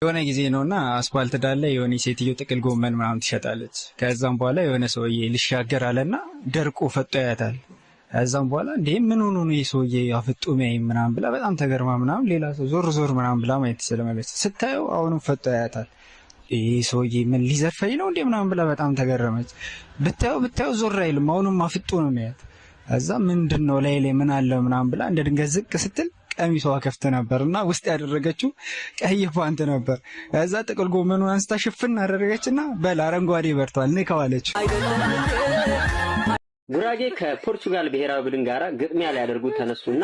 የሆነ ጊዜ ነውና አስፋልት ዳር ላይ የሆነ ሴትዮ ጥቅል ጎመን ምናምን ትሸጣለች። ከዛም በኋላ የሆነ ሰውዬ ልሻገር አለና ደርቆ ፈጦ ያያታል። ከዛም በኋላ እንዴ፣ ምን ሆኖ ነው ይህ ሰውዬ አፍጦ ሚያይ ምናምን ብላ በጣም ተገርማ ምናምን ሌላ ሰው ዞር ዞር ምናምን ብላ ማየት ስለመለች ስታየው አሁንም ፈጦ ያያታል። ይህ ሰውዬ ምን ሊዘርፈኝ ነው እንዴ ምናምን ብላ በጣም ተገረመች። ብታየው ብታየው ዞር አይልም። አሁንም አፍጦ ነው የሚያያት። ከዛ ምንድን ነው፣ ላይ ላይ ምን አለ ምናምን ብላ እንደ ድንገት ዝቅ ስትል ቀሚሷ ከፍት ነበር እና ውስጥ ያደረገችው ቀይ ፓንት ነበር። ከዛ ጥቅል ጎመኑን አንስታ ሽፍን አደረገችና በል አረንጓዴ በርቷል ንከው አለች። ጉራጌ ከፖርቹጋል ብሔራዊ ቡድን ጋር ግጥሚያ ሊያደርጉ ተነሱና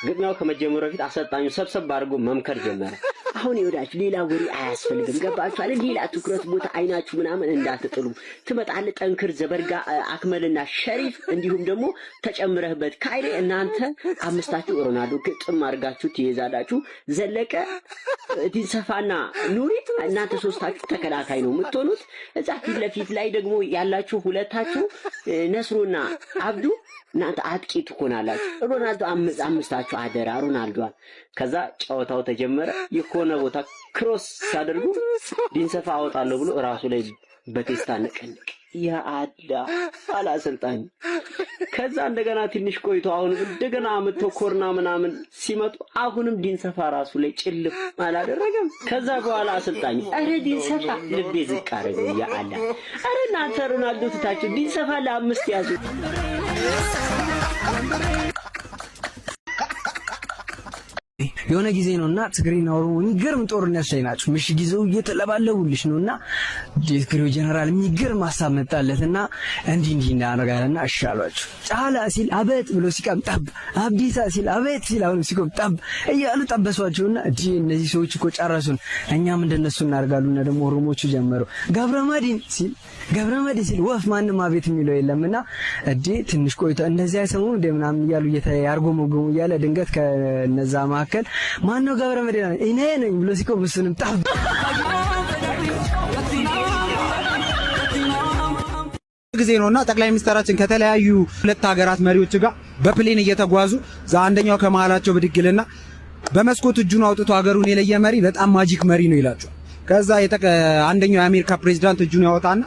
ግጥሚያው ከመጀመሩ በፊት አሰልጣኙ ሰብሰብ አድርጎ መምከር ጀመረ። አሁን ይወዳችሁ ሌላ ወሬ አያስፈልግም። ገባችሁ አይደል? ሌላ ትኩረት ቦታ አይናችሁ ምናምን እንዳትጥሉ። ትመጣለህ። ጠንክር፣ ዘበርጋ፣ አክመልና ሸሪፍ እንዲሁም ደግሞ ተጨምረህበት ካይሬ እናንተ አምስታችሁ ሮናልዶ ግጥም አድርጋችሁ ትይዛላችሁ። ዘለቀ፣ ዲንሰፋና ኑሪ እናንተ ሶስታችሁ ተከላካይ ነው የምትሆኑት። እዛ ፊት ለፊት ላይ ደግሞ ያላችሁ ሁለታችሁ ነስሩና አብዱ እናንተ አጥቂ ትሆናላችሁ። ሮናልዶ አምስታችሁ አደራ ሮናልዶ። ከዛ ጨዋታው ተጀመረ። የሆነ ቦታ cross ሲያደርጉ ዲንሰፋ አወጣለሁ ብሎ እራሱ ላይ በቴስታ ነቀንቅ። ያ አላ አለ አሰልጣኝ። ከዛ እንደገና ትንሽ ቆይቶ አሁን እንደገና አመጥተው ኮርና ምናምን ሲመጡ አሁንም ዲንሰፋ ራሱ ላይ ጭልፍ አላደረገም። ከዛ በኋላ አሰልጣኝ ኧረ ዲንሰፋ፣ ልቤ ዝቅ አደረገ። ያ አላ፣ ኧረ እናንተ ሮናልዶ ትታችሁ ዲንሰፋ ለአምስት ያዙ። የሆነ ጊዜ ነውና ትግሬና ኦሮሞ የሚገርም ጦርነት ላይ ናቸው። ምሽግ ይዘው እየተለባለቡልሽ ነውና የትግሬው ጀነራል የሚገርም ሀሳብ መጣለትና እንዲህ እንዲህ እናደርጋለንና እሺ አሏቸው። ጫላ ሲል አቤት ብሎ ሲቀም ጠብ፣ አብዲሳ ሲል አቤት ሲል አሁንም ሲቆም ጠብ እያሉ ጠበሷቸውና እንዲህ እነዚህ ሰዎች እኮ ጨረሱን፣ እኛም እንደነሱ እናደርጋሉና ደግሞ ኦሮሞቹ ጀመሩ። ገብረመድህን ሲል፣ ገብረመድህን ሲል ወፍ ማንም አቤት የሚለው የለምና እዴ ትንሽ ቆይቶ እንደዚህ አይሰሙም እንደ ምናምን እያሉ እያርጎመጎሙ እያለ ድንገት ከነዛ መካከል ማነው ገብረ መድህን እኔ ነኝ ብሎ ሲቆም እሱንም ጣብ። ጊዜ ነውና ጠቅላይ ሚኒስትራችን ከተለያዩ ሁለት ሀገራት መሪዎች ጋር በ plane እየተጓዙ አንደኛው ከመሃላቸው ብድግ ይልና በመስኮት እጁን አውጥቶ ሀገሩን የለየ መሪ በጣም magic መሪ ነው ይላቸዋል። ከዛ አንደኛው የአሜሪካ ፕሬዚዳንት እጁን ያወጣና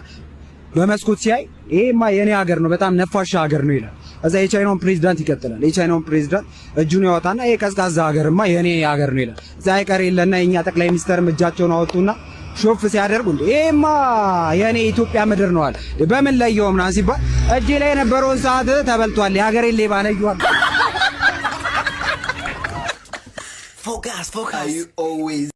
በመስኮት ሲያይ ይሄማ የኔ ሀገር ነው፣ በጣም ነፋሻ ሀገር ነው ይላል። እዛ የቻይናውን ፕሬዚዳንት ይቀጥላል። የቻይናውን ፕሬዚዳንት እጁን ያወጣና ይሄ ቀዝቃዛ ሀገርማ የኔ ሀገር ነው ይላል። እዛ አይቀር የለና የኛ ጠቅላይ ሚኒስተርም እጃቸውን አወጡና ሾፍ ሲያደርጉ እንዴ ይሄማ የኔ ኢትዮጵያ ምድር ነው አለ። በምን ለየው ምናምን ሲባል እጄ ላይ የነበረውን ሰዓት ተበልቷል፣ የሀገሬን ሌባ ለየዋል። Focus, focus. Are you always